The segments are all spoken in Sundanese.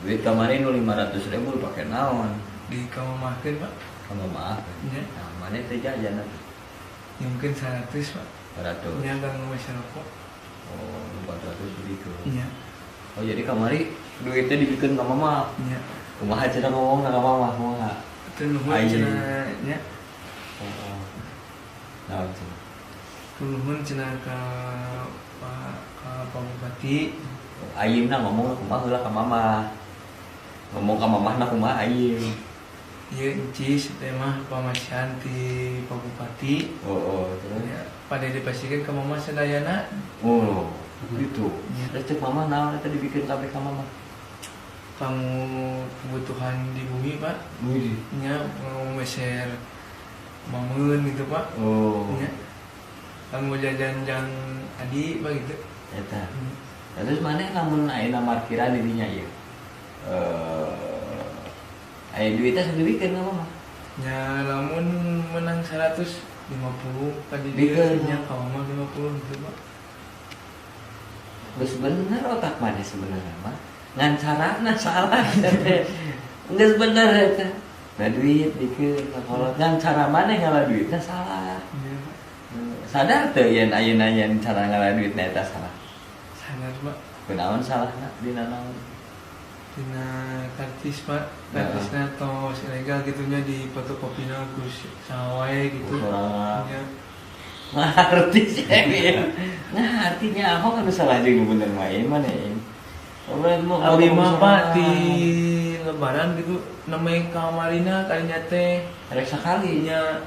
Duit kamari nu 500 ribu pake naon? Di kamamahkeun, Pak. Kamu maaf. Nya. Nah, mana teh jajan atuh? Ya, mungkin 100, Pak. 100. Nya, kanggo rokok. Oh, 400 dibikeun. Nya. Oh, jadi kamari duitnya dibikeun ka mama. Nya. Kumaha cenah ngomong ka mama, kumaha? Itu nuhun Aing. cenah nya. Oh. Naon cenah? Nuhun cenah ka Pak, ka Pak Bupati. Ayimna ngomong kumaha heula ka mama. Ngomong ka mamahna kumaha Ayim? Ieu encis teh mah pamasihan ti Pak Bupati. Oh, terus? Ya, pada dipasihkeun ka mama sadayana. Oh, gitu. Nya. Terus cek mama naon eta dibikeun kabeh ka mama? Kanggo kebutuhan di bumi, Pak. Wih. Nya, mau meser mameun gitu, Pak. Oh. Nya, kanggo jajan jang adi, Pak, gitu. Eta. Nah, terus mana lamun ayeuna markiran di dinya ieu? Aya duitnya sok dibikeun ka mama. Nya, lamun menang 150 ka di Bikeun. dieu nya, ka mama 50 gitu, Pak. Geus bener otak mana sebenarnya mah. Ngan carana salah teh. Geus bener eta. Nah, duit dikeun ka kolot, ngan cara mana ngala duitna salah. Nya, Pak. Sadar teu yen ayeuna yen cara ngala duitna eta salah? Sadar, Pak. Kunaon salahna, dina naon? Dina kartis, Pak. Kartisna tos ilegal gitunya, di fotokopina ku saha wae gitu. Sorangan. Nya. Ngerti sih ya. Nah, artinya aku kan salah jeung nu bener mah ieu mana ya. Abdi mah, Pak, di lebaran gitu namanya kamarina kalinya teh. Rek sakali. Nya.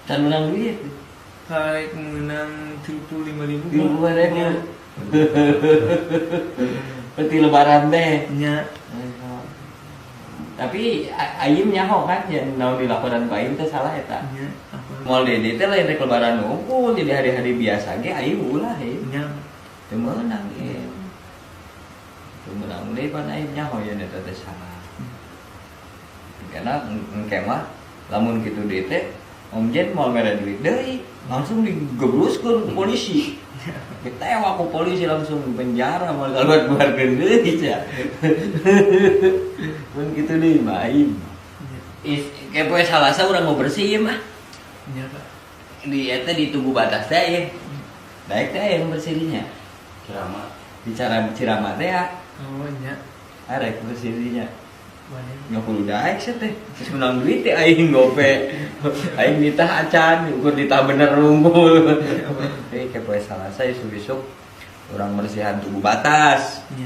Can menang duit. Karek menang 35 ribu. 35 ribu. Berarti lebaran teh. Nya. Tapi Ayim nyaho kan yang naon dilakukan ku Ayim teh salah eta. Nya, apa? Moal dede teh lain rek lebaran unggul, jadi hari-hari biasa ge Ayim ulah ya. Nya. Teu meunang ieu. Teu meunang deui pan Ayim nyaho yen eta teh salah. Karena engke mah lamun kitu deui teh Om Jen mau mere duit deui, langsung digebruskeun ku polisi. Ditewak ku polisi, langsung di penjara, mau keluar keluarkeun deui sia. Mun kitu deui mah Ayim. Nya. Is kayak poe Salasa urang mau bersih mah. Nya, Pak. Di eta di tugu batas teh ya. Daek teh yang bersihnya. Ceramah. Di cara Cirama teh ya. Oh, nya. Arek bersihnya. Mana? Nggak kudu daek sih teh. Terus menang duit teh aing gope. Aing nitah acan, ukur nitah bener unggul. Tapi kayak poe Salasa isuk-isuk urang bersihan tugu batas. Nya.